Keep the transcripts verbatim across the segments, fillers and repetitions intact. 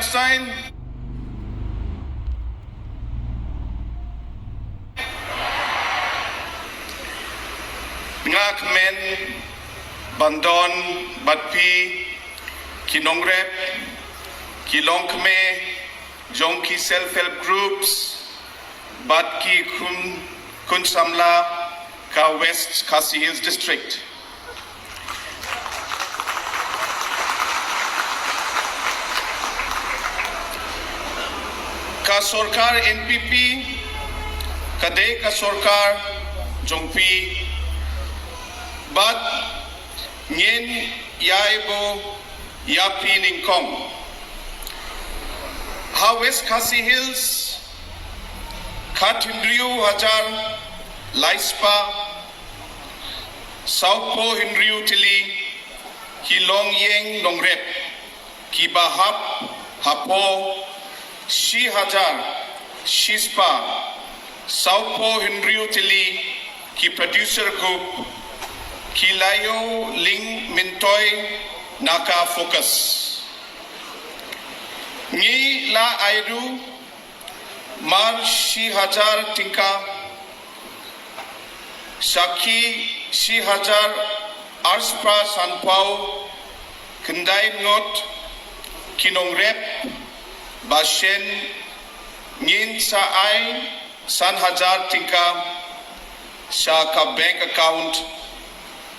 Stein. Nga kmen ban don bad phi ki nongrep, ki longkmie jong ki self help groups bad ki khun, khun samla ka West Khasi Hills District. Ka sorkar N P P ka dei ka sorkar jong phi bad ngin ïa ïa phi nyngkong. Ha West Khasi Hills, khathynriew hajar lai spah sawphew hynriew tylli ki longïing nongrep kiba hap hapoh shi hajar shi spah sawphew hynriew tylli ki producer group ki la ïoh lyngmyntoi na ka FOCUS. Ngi la ai ruh mar shi hajar tyngka sha ki shi hajar arspah sanphew khyndai ngut ki nongrep, ba shen ngin sa ai san hajar tyngka sha ka bank account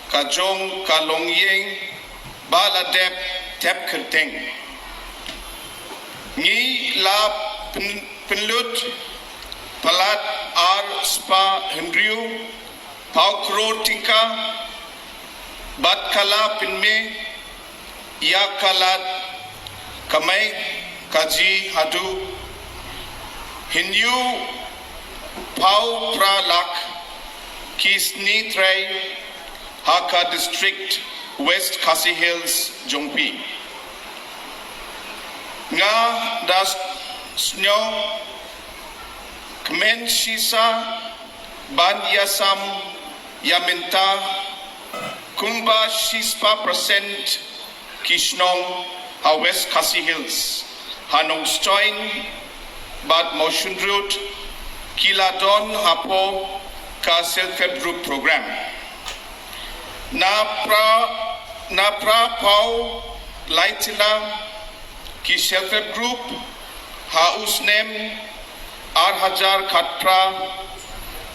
ka jong ka longïing ba la dep thep kyrteng. Ngi la pyn-, pynlut palat arspah hynriewphew klur tyngka bad ka la pynmih ïa ka lad kamai kajih haduh hynñiewphew phra lak ki sngi trei ha ka district West Khasi Hills jong phi. Nga da sngewkmen shisha ban ïasam ïa mynta kumba shispah percent ki shnong ha West Khasi Hills, ha Nongstoiñ bad Mawshynrut ki la don hapoh ka self help group program. Na phra, na phraphew lai tylli ki self help group ha u snem ar hajar khatphra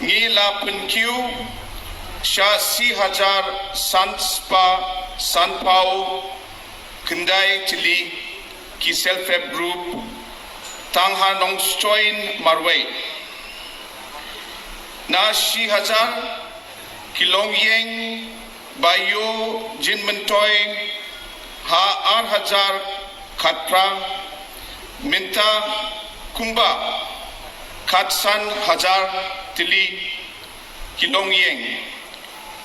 ngi la pynkiew sha shi hajar sanspah sanphew khyndai tylli ki self help group tang ha Nongstoiñ marwei. Na shi hajar ki longïing ba ïoh jingmyntoi ha ar hajar khatphra, mynta kumba khatsan hajar tylli ki longïing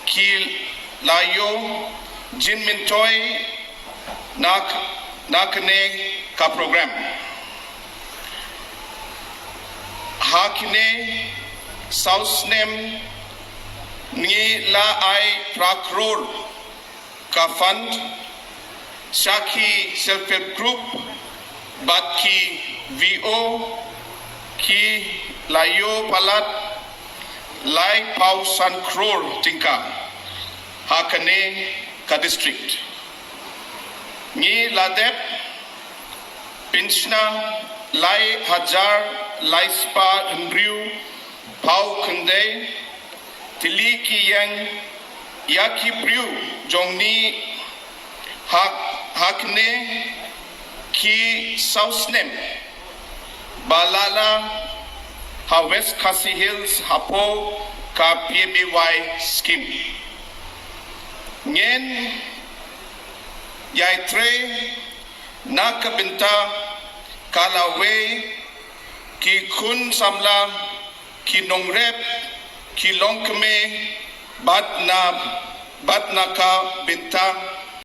ki la ïoh jingmyntoi na, na kane ka program. Ha kine saw snem ngi la ai phra klur ka fund sha ki self help group bad ki V O ki la ïoh palat laiphew san klur tyngka ha kane ka district. Ngi la dep pynshna lai hajar lai spah hynriewphew khyndai tylli ki ïing ïa ki briew jong ngi ha, ha kine ki saw snem ba la lah ha West Khasi Hills hapoh ka P M A Y scheme. Ngin ïai trei na ka bynta ka lawei ki khun samla, ki nongrep, ki longkmie bad na, bad na ka bynta